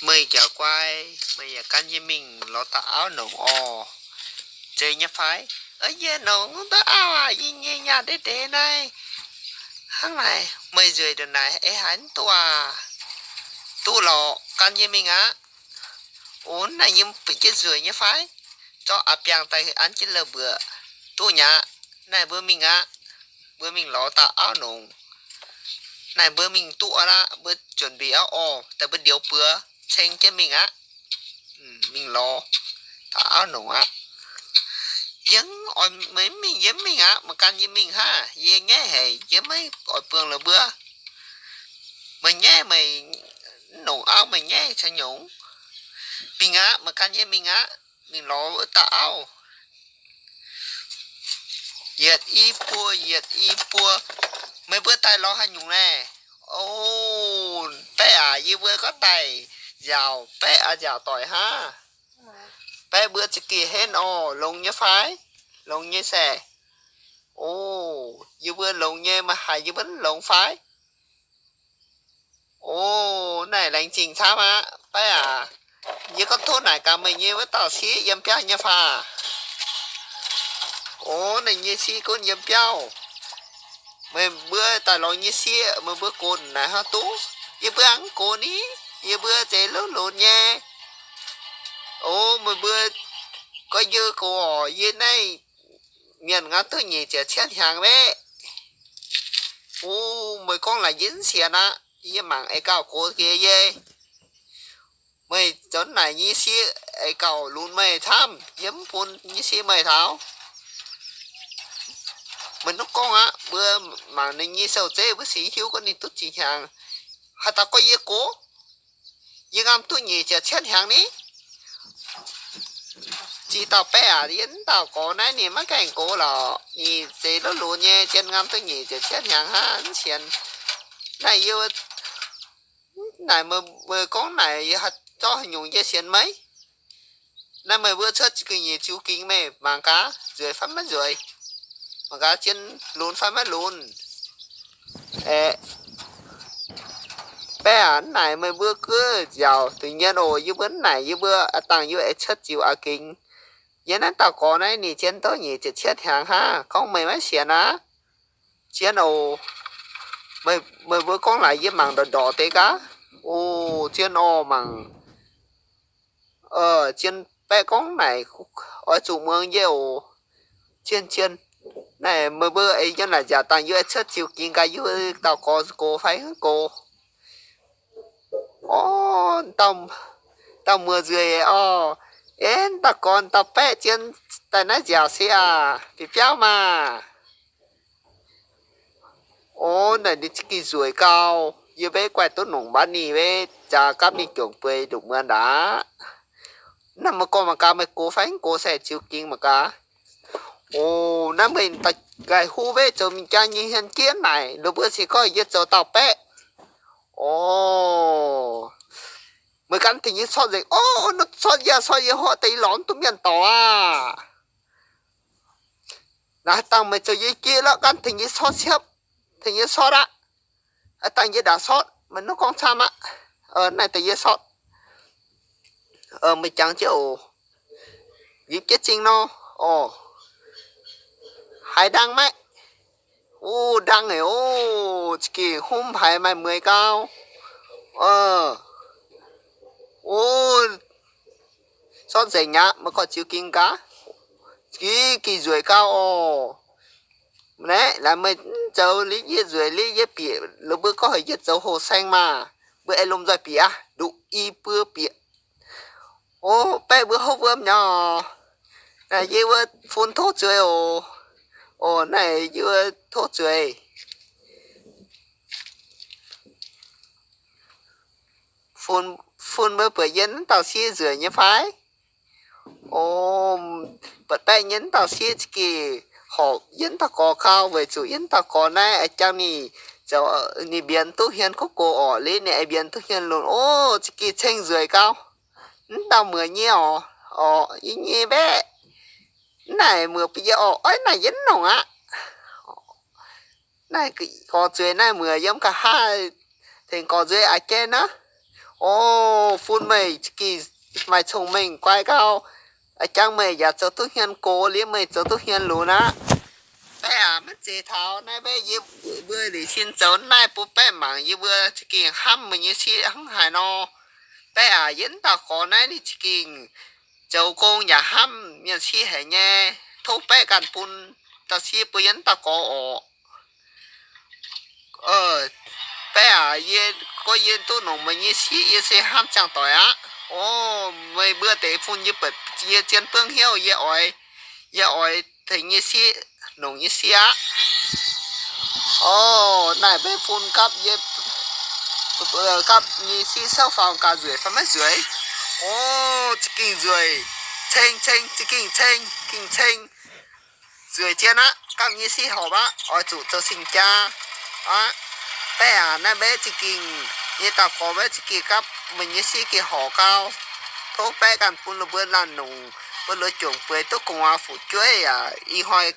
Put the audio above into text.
Meih jaax guai, meih yaac gan yie mingh lorz dauh auv nongc orqc. Zeiz nyei fai? Yie nongc duqv auv aac, yie nyei nyaah ndeic ndeic naaiv. Hnangv naaic meih nzueic ndongc naaic ei haaix mv duqv aac? Duqv lorqc, gan yie mingh aqv. O, naaiv yie mv buatc jienv nzueic nyei fai? Zorqv a'biangh daaih an jienv la'mbuoqc. Duqv nyei aqv. Naaiv mbuo mingh aqv. Mbuo mingh lorz dauh auv nongc. Naaiv mbuo mingh duqv aqv, mbuo juonc mbic auv orqc, daaih mbuo ndioux buoz ceng jienv mingh aqv. Mingh lorz dauh auv nongc aqv. Yie oix meih mv mingh, yie mv mingh aqv. Meih gan yie mingh hnangv, yie nyaiv haic, yie maiv oix buangh la'mbuo. Meih nyaiv meih mv nongc auv, meih nyaiv caux nyungc. Mingh aqv, meih gan yie mingh aqv. Mingh lorz wuov dauh auv. Yietc i buo, yietc i buo. Meih mbuo daaih lorz haaix nyungc naaiv? O, Baeqv aac, yie mbuo gorngv daaih nziaauc, Baeqv aac nziaauc doic hnangv. Baeqv mbuo za'gengh henv orqc, longx nyei fai? Longx nyei saeh. O, yie mbuo longx nyei, meih haiz yie mbuo mv longx fai? O, naaiv laengz zingh camv aqv, Baeqv aac. Yie gorngv tov naaic gaax meih nyei wuov dauh sieqv yiem biauv nyei fai? O, ninh nyei sieqv gunv yiem biauv. Meih mbuo daaih lorz nyei sieqv, meih mbuo gox naaic hnangv duqv? Yie mbuo mv gox ni. Yie mbuo zeiz lunx lunx nyei. O, meih mbuo gorngv yie gox orqc, yie naaiv mienh ngaam duqv nyic ziepc cietv hnyangx maiv? O, meih gorngv naaic yie mv sienx aqv. Yie mangc ei gauh gox jiex yie. Meih zoux naaic nyei sieqv ei gauh lunx meih camv, yie mv bun nyei sieqv meih taux. Meih mv gorngv aqv, mbuo mangc ninh nyei sou zeiv mbuo sic hiuv gorngv ninh duqv zinh hnyangx. Haaix dauh gorngv yie gox? Yie ngaam duqv nyic ziepc cietv hnyangx ni. Zinh dauh Baeqv aac, yie mv dauh gorx naaiv ninh maiv gaengh gox lorqc. Ninh zeiz lunx lunx nyei, zien ngaam duqv nyic ziepc cietv hnyangx hnangv, mv sienx. Naaiv yie naaic meih gorngv naaic yie haaix zorqv haaix nyungc yie sienx meih? Naaiv meih mbuo cuotv gu'nyuoz ziux gingx meih mangc gaax nzueic fai maiv nzueic, mangc gaax zien lunx fai maiv lunx. Aeqv, Baeqv aac, naaic meih mbuo guov nziaauc duqv nyien oc. Yie mbuo naaic yie mbuo a'dangh yie mbuo aengx cuotv ziux aqv gingx. Yie naaiv dauh gorx naaiv ninh zien duqv nyic ziepc cietv hnyangx hnangv, gorngv meih maiv sienx aqv. Zien oc. Meih mbuo gorngv naaic yie mangc ndorqc ndorqc deix gaax. O, zien oc, mangc. Zien, Baeqv gorngv naaic oix zuqc muangx yie oc. Zien, zien. Naaic meih mbuo eix yiem naaic nziaauc dangh yie cuotv ziux gingx gaax yie dauh gorx gox fai mv gox. O, dauh muoz nzueic orqc. Eix, dauh gorx dauh Baeqv zien daaih naaiv nziaauc se aac, bieqc biauv maah. O, naaic ninh za'gengh nzueic gau. Yie maiv guaih duqv nongc mbatv ninh, maiv jaax gapv ninh jomc bueix nduqc muonz aqv. Naaiv meih gorngv mangc gaax, meih gox fai mv gox, se ziux gingx mangc gaax. O, naaiv meih daaih ga'hlen huv maiv zoux mingh jaa nyei hmien jieqv naaic, ninh mbuo se gorngv yie zoux dauh Baeqv. O, meih gan tengx yie sortv nzengc. O, sortv yie, sortv yie, huotv deix lorz mv duqv mienh dorc aqv. Naaiv dangh meih zoux yie jieqv lorqc, gan tengx yie sortv siepv, tengx yie sortv aqv. Dangh yie ndaangc sortv, meih mv gorngv camv aqv. Naaiv deix yie sortv. Meih jangx jienv oc. Yipv jienv zingh nor. Orqc, haiz ndang maiv? O, ndang eix, o, za'gengh hmz haiz maaih mueiz gau. O, sortv nzengc aqv, meih gorx ziux gingx gaax. Za'gengh nzueic gau orqc. Naaiv laaic meih mv zoux liuz yie nzueic, liuz yie bieqc, lorqc, mbuo gorngv heuc yie zoux hoh saeng maah. Mbuo aengx lomh nzoih bieqc aqv, nduqc i buo bieqc. O, Baeqv mbuo hopv wuom nyei oc. Naaiv yie mbuo fun tov zueiz oc. O, naaiv yie mbuo tov zueiz. Fun, fun mbuo buatc yie naaiv dauh sieqv nzueic nyei fai? O, buatc Baeqv nyei naaiv dauh sieqv za'gengh horpc yie naaiv dauh gorx gau, weic zuqc yie naaiv dauh gorx naaiv aengx jangx ninh zoux, ninh mbienx duqv hmien kuv gox orqc, liuz ninh aengx mbienx duqv hmien lunx. O, za'gengh ceng nzueic gau. Mv dauh muoc nyei orqc, orqc, yie nyei mbaeqv. Naaic muoc bun yie orqc, oix naaic yie mv nongc aqv. Naaiv gorx zueiz naaiv muoc yiem nqa'haav tengx gorx nzueiz a'jang naaiv. O, fun meih za'gengh maaih cong-mengh guai gau. Jangx meih yaac zoux duqv hmien gox, liuz meih zoux duqv hmien lunx aqv. Baeqv aac, maiv zeiz taux naaiv, mbuo liuz sin zoux naaiv bun baeqv mangc, yie mbuo za'gengh hnamv meih nyei sieqv hnangv haaix nor. Baeqv aac, yie mv dauh gorx naaiv ninh za'gengh zoux gong yaac hnamv mienh sieqv haic nyei. Tov baeqv ganh bun dauh sieqv bun yie mv dauh gorx orqc. Baeqv aac, yie gorngv yie duqv longc meih nyei sieqv, yie se hnamv ziangh doic aqv. O, meih mbuo deix fun yie buatc, yie zien buangv hnyouv, yie oix, yie oix tengx nyei sieqv, longc nyei sieqv aqv. O, naaiv maiv fun gapv yie, gapv nyei sieqv souv faaux gaax nzueic fai maiv nzueic? O, za'gengh nzueic. Ceng, ceng, za'gengh ceng, gengh ceng. Nzueic jienv aqv. Gapv nyei sieqv horpc aqv. Oix zuqc zoux cing-jaa aqv. Baeqv aac, naaiv maiv za'gengh, nyei dauh gorx maiv za'gengh gapv meih nyei sieqv gengh horpc gau. Tov baeqv ganh bun mbuo laanh longc, mbuo loz juangc bueix duqv gu'nguaaz fu'jueiv yaac ih hnoi